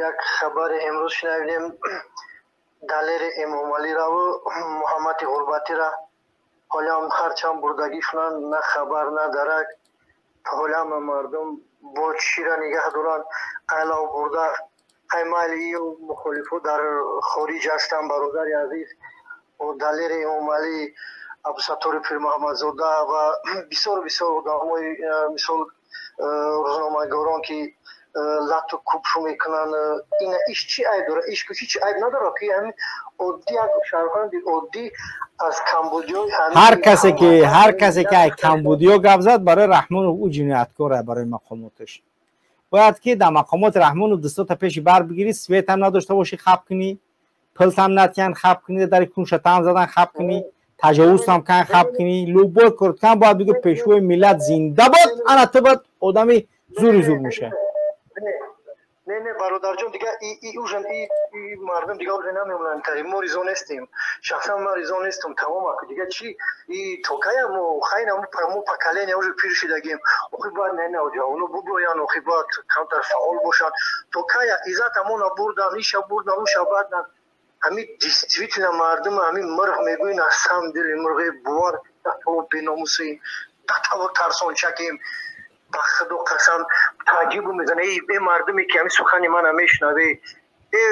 Як хабари имрӯз шунавидем, Далери Эмомалираву Муҳаммади Ғурбатира ҳолиам ҳарчанд бурдагӣ шунанд, на хабар, на дарак. Ҳолиам мардум бо чира нигаҳ доранд? Айлав бурда қаймали мухолифо дар хориҷ ҳастанд, бародари азиз. Далери Эмомалӣ, Абдусаттори Пирмуҳаммадзода ва бисёр бисёр одамои, мисол, рӯзноманигорон, ки лату кубшу мекунанд. Ина иш чӣ айб дорад? Иш ҳеч айб надорад, ки ҳамин оддӣ, як шаҳрванди оддӣ аз Камбудиё. Ҳар касе ки ай Камбудиё гап зад, барои Раҳмонов ӯ ҷинояткор, барои мақомоташ. Бояд ки дар мақомоти Раҳмонов дустота пеши бар бигирӣ, светам надошта бошӣ, хаб кунӣ, пилтам натиҳанд, хаб кунӣ, дари куншатам задан, хаб кунӣ, таҷовузам кан, хаб кунӣ, любой корткан бояд бигӯ: «Пешвои миллат зинда бод!» Ана ту бад одами зури зур меша. Не, не, бародарҷон, дига уже и мардум дига уже намемонанд. Тари мо ризо нестем, шахсан ман ризо нестам, тамом. Аку дига чи и токая мо хайна, мо поколение уже пир шидагим. Охи бояд не, не, ҷавоно буброян, охи бояд камтар фаъол бошанд. Токая иззатамона бурдан, иша бурдан, уша бурдан? Ҳамин действительно мардум ҳамин мирғ мегӯин, аз сам дили мирғи бовар датаво беномусем, датаво тарсончакем. Ба Худо қасам, таъҷибу мезана. Э мардуме, ки ҳамин сухани мана мешунаве, э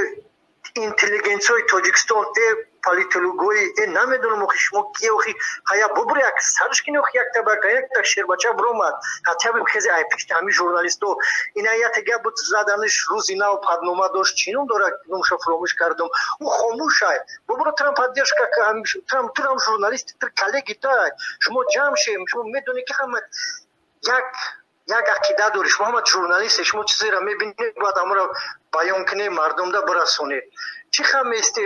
интеллигенсияи Тоҷикистон, э политологои, э намедонам, охи шумо ки, охи ҳая бубур, як сарш кини, охи якта ба якта шербача биромад, хотя бы хези ай пишти ҳамин журналисто. Ина яте гап буд, заданиш рӯзи нав паднома дошт, чӣ ном дорад, номша фуромӯш кардам, ӯ хомӯшай. Бубуро, трам поддержка, трам журналист, тр коллеги тай, шумо ҷамъ шем. Шумо медонед, ки ҳама як ақида дорӣ, шумо ҳама журналисте, шумо чизеро мебинед, бояд ҳамаро баён кунед, мардумда бирасонед. Чӣ хаместе?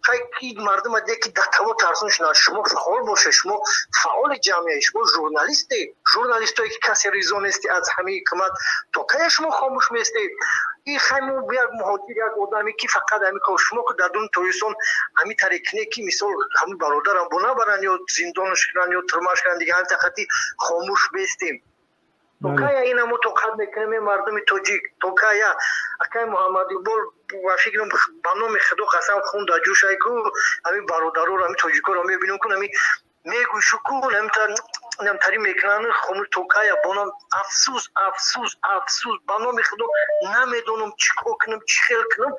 Хай, мардума деки датаво тарсон шунад. Шумо фаъол бошед, шумо фаъоли ҷамъия, шумо журналисте, журналистое, ки касе ризо нести аз ҳамаи ҳукумат. То кая шумо хомӯш местед? И хайму як муҳоҷир, як одаме, ки фақат ҳами кор, шумо ки дар дуни Тоҷикистон ҳами таре кине, ки мисол ҳами бародарам бо набаранд ё зиндонаш кунанд, ё турмаш кунанд, дига ҳами тақати хомӯш бестем. То кая ина мо тоқат мекунем, мардуми тоҷик? То кая, акай Муҳаммадиқбол? Ва фикрам, ба номи Худо қасам, хун дар ҷӯшай ку ҳамин бародароро, ҳамин тоҷикоро мебинем ку, ҳами мегӯшу ку, намтари мекунанд, хомӯш. То кая? Бонам афсӯс, афсӯс, афсӯс. Ба номи Худо, намедонам чӣ кор кунам, чӣ хел кунам.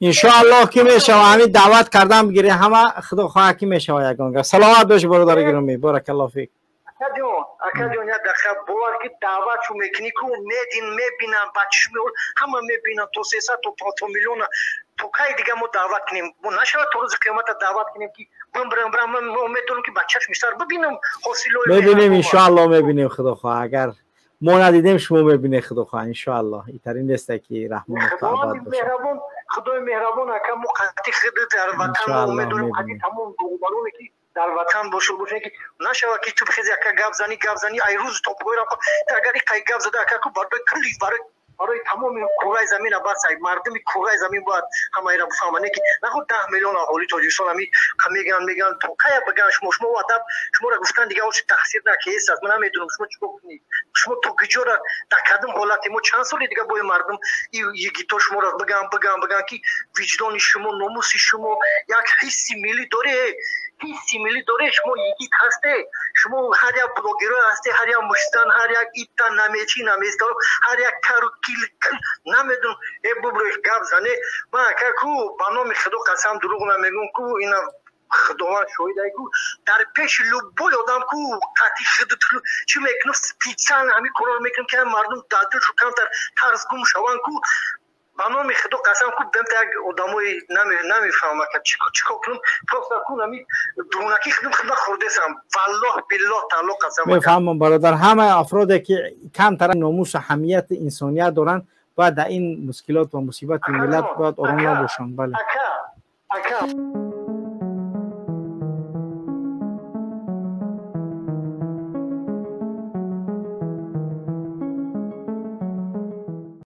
Иншоаллоҳ, ки мешава. Ҳамин даъват кардан бигире ҳама, Худо хоҳад, ки мешава ягон гап. Саломат боши, бародари гиромӣ, баракаллоҳ фик. Акаҷон, акаҷон, як дақиқа бовар, ки даъват чу мекунӣ ку, медин, мебинам ба чишми ҳама мебинам, то 300, то миллиона. То кай дига мо даъват кунем? Мо нашавад, то рӯзи қиёмата даъват кунем, ки бимбирам, бирам, мо медонам, ки ба чашми сар бибинам ҳосилои. Мебинем, иншоаллоҳ, мебинем, Худо хоҳад. Агар мо надидем, шумо мебинед, Худо хоҳад, иншоаллоҳ. Итарин несте, ки Раҳмонов абад бошад. Худои меҳрабон, ака, мо қатъи худ дар ватан медонем, қатъи тамом бароне, ки дар ватан бошу бошем, ки нашавад, ки ту хези, ака, гап зани, гап зани, ай рӯз то пойра. Агар иқай гап зада, ака, ку барои кулли, барои тамоми кураи замина бас, ай мардуми кураи замин бояд ҳамаира бифаҳманд, не ки наход 10 миллион аҳолии Тоҷикистон ҳами меган, меган. То кая биган? Шумо адаб, шуморо гуфтан дига ош тақсир на ки ҳест аст. Ман намедонам, шумо чӣ кор кунед, шумо то куҷора, дар кадом ҳолате. Мо чанд соли дига бои мардум йигито шуморо биган, биган, биган, ки виҷдони шумо, номуси шумо, як ҳисси миллӣ доре, ҳисси миллӣ доре? Шумо йигит ҳасте, шумо ҳар як блогеро ҳасте, ҳар як муштан, ҳар як ита намечи наместаро, ҳар як кару кил, намедонам. Э буброш, гап зане. Ман, ака, ку ба номи Худо қасам, дурӯғ намегӯм ку, ина Худованд шоҳидай ку, дар пеши любой одам ку қатъи худ чӣ мекунам, специально ҳамин корро мекунам, ки мардум дар дилшу камтар тарс гум шаванд ку. Ба номи Худо қасам ку, бемта як одамои намефаҳмам, чӣ кор кунам. Просто ку ами дурунаки худам худма хӯрдесам, валлоҳ, биллоҳ, таалло қасам. Мефаҳмам, бародар. Ҳамаи афроде, ки камтар номусу ҳамияти инсоният доранд, бояд дар ин мушкилот ва мусибати миллат бояд ором набошанд, бале. Ака, ака.